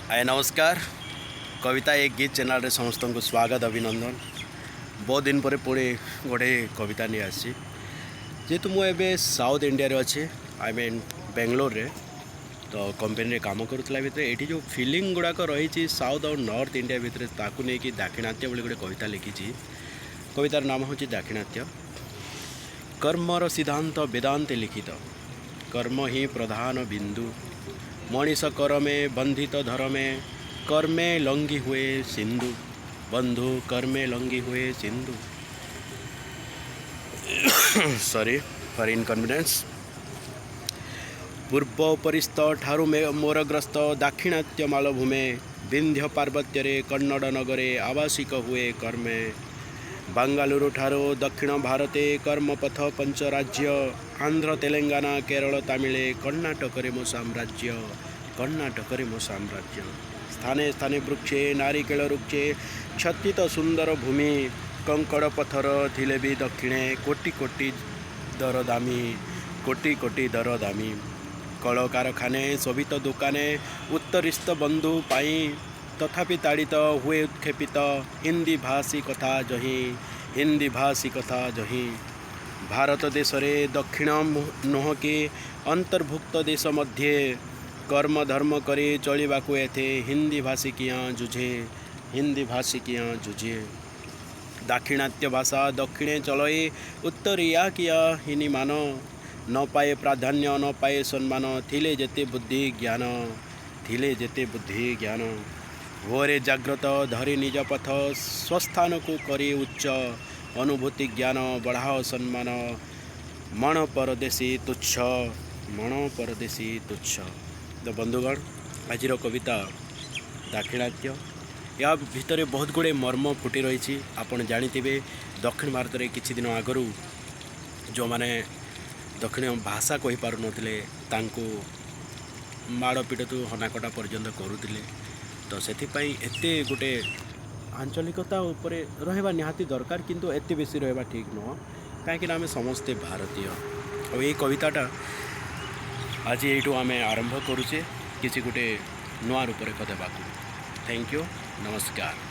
ଆଏ ନମସ୍କାର। କବିତା ଏକ ଗୀତ ଚ୍ୟାନେଲ୍ରେ ସମସ୍ତଙ୍କୁ ସ୍ୱାଗତ, ଅଭିନନ୍ଦନ। ବହୁତ ଦିନ ପରେ ପୁଣି ଗୋଟେ କବିତା ନେଇ ଆସିଛି। ଯେହେତୁ ମୁଁ ଏବେ ସାଉଥ୍ ଇଣ୍ଡିଆରେ ଅଛି, I mean ବେଙ୍ଗଲୋରରେ, ତ କମ୍ପାନୀରେ କାମ କରୁଥିଲା ଭିତରେ ଏଇଠି ଯେଉଁ ଫିଲିଂ ଗୁଡ଼ାକ ରହିଛି ସାଉଥ୍ ଆଉ ନର୍ଥ ଇଣ୍ଡିଆ ଭିତରେ, ତାକୁ ନେଇକି ଦାକ୍ଷିଣାତ୍ୟ ବୋଲି ଗୋଟେ କବିତା ଲେଖିଛି। କବିତାର ନାମ ହେଉଛି ଦାକ୍ଷିଣାତ୍ୟ। କର୍ମର ସିଦ୍ଧାନ୍ତ ବେଦାନ୍ତେ ଲିଖିତ, କର୍ମ ହିଁ ପ୍ରଧାନ ବିନ୍ଦୁ। ମଣିଷ କରମେ ବନ୍ଧିତ ଧରମେ, କର୍ମେ ଲଙ୍ଗି ହୁଏ ସିନ୍ଧୁ। ବନ୍ଧୁ, କର୍ମେ ଲଙ୍ଗି ହୁଏ ସିନ୍ଧୁ। Sorry for inconvenience. ପୂର୍ବ ଉପରିସ୍ଥ ଠାରୁ ମୋର ଗ୍ରସ୍ତ ଦାକ୍ଷିଣାତ୍ୟ ମାଳଭୂମେ, ବିନ୍ଧ୍ୟ ପାର୍ବତ୍ୟରେ କନ୍ନଡ଼ ନଗରେ ଆବାସିକ ହୁଏ କର୍ମେ। ବାଙ୍ଗାଲୁରୁ ଠାରୁ ଦକ୍ଷିଣ ଭାରତେ କର୍ମପଥ ପଞ୍ଚରାଜ୍ୟ, ଆନ୍ଧ୍ର, ତେଲେଙ୍ଗାନା, କେରଳ, ତାମିଳେ, କର୍ଣ୍ଣାଟକରେ ମୋ ସାମ୍ରାଜ୍ୟ, କର୍ଣ୍ଣାଟକରେ ମୋ ସାମ୍ରାଜ୍ୟ। ସ୍ଥାନେ ସ୍ଥାନେ ବୃକ୍ଷେ ନାରିକେଳ ବୃକ୍ଷେ ଛତିତ ସୁନ୍ଦର ଭୂମି। କଙ୍କଡ଼ ପଥର ଥିଲେ ବି ଦକ୍ଷିଣେ କୋଟି କୋଟି ଦର ଦାମୀ, କୋଟି କୋଟି ଦର ଦାମୀ। କଳକାରଖାନେ ଶୋଭିତ ଦୋକାନେ ଉତ୍ତରିସ୍ଥ ବନ୍ଧୁ ପାଇଁ, ତଥାପି ତାଡ଼ିତ ହୁଏ ଉତ୍କ୍ଷେପିତ ହିନ୍ଦୀ ଭାଷୀ କଥା ଯହିଁ, ହିନ୍ଦୀ ଭାଷୀ କଥା ଯହିଁ। ଭାରତ ଦେଶରେ ଦକ୍ଷିଣ ନୁହଁ କି ଅନ୍ତର୍ଭୁକ୍ତ ଦେଶ ମଧ୍ୟେ, କର୍ମ ଧର୍ମ କରି ଚଳିବାକୁ ଏଥେ ହିନ୍ଦୀ ଭାଷୀ କିଆଁ ଯୁଝେ, ହିନ୍ଦୀ ଭାଷୀ କିଆଁ ଯୁଝେ। ଦାକ୍ଷିଣାତ୍ୟ ଭାଷା ଦକ୍ଷିଣେ ଚଳଇ, ଉତ୍ତରିଆ କିଆ ହିନିମାନ। ନ ପାଏ ପ୍ରାଧାନ୍ୟ, ନ ପାଏ ସମ୍ମାନ, ଥିଲେ ଯେତେ ବୁଦ୍ଧି ଜ୍ଞାନ, ଥିଲେ ଯେତେ ବୁଦ୍ଧି ଜ୍ଞାନ। ଭୋରେ ଜାଗ୍ରତ ଧରି ନିଜ ପଥ ସ୍ୱସ୍ଥାନକୁ କରି ଉଚ୍ଚ, ଅନୁଭୂତି ଜ୍ଞାନ ବଢ଼ାଅ ସମ୍ମାନ, ମଣ ପରଦେଶୀ ତୁଚ୍ଛ, ମଣ ପରଦେଶୀ ତୁଚ୍ଛ। ତ ବନ୍ଧୁଗଣ, ଆଜିର କବିତା ଦାକ୍ଷିଣାତ୍ୟ। ଏହା ଭିତରେ ବହୁତ ଗୁଡ଼ିଏ ମର୍ମ ଫୁଟି ରହିଛି। ଆପଣ ଜାଣିଥିବେ, ଦକ୍ଷିଣ ଭାରତରେ କିଛି ଦିନ ଆଗରୁ ଯେଉଁମାନେ ଦକ୍ଷିଣ ଭାଷା କହିପାରୁନଥିଲେ, ତାଙ୍କୁ ମାଡ଼ ପିଟଠୁ ହନାକଟା ପର୍ଯ୍ୟନ୍ତ କରୁଥିଲେ। ତ ସେଥିପାଇଁ ଏତେ ଗୋଟେ ଆଞ୍ଚଳିକତା ଉପରେ ରହିବା ନିହାତି ଦରକାର, କିନ୍ତୁ ଏତେ ବେଶୀ ରହିବା ଠିକ୍ ନୁହଁ, କାହିଁକିନା ଆମେ ସମସ୍ତେ ଭାରତୀୟ। ଆଉ ଏଇ କବିତାଟା ଆଜି ଏଇଠୁ ଆମେ ଆରମ୍ଭ କରୁଛେ କିଛି ଗୋଟେ ନୂଆ ରୂପରେଖ ଦେବାକୁ। Thank you, ନମସ୍କାର।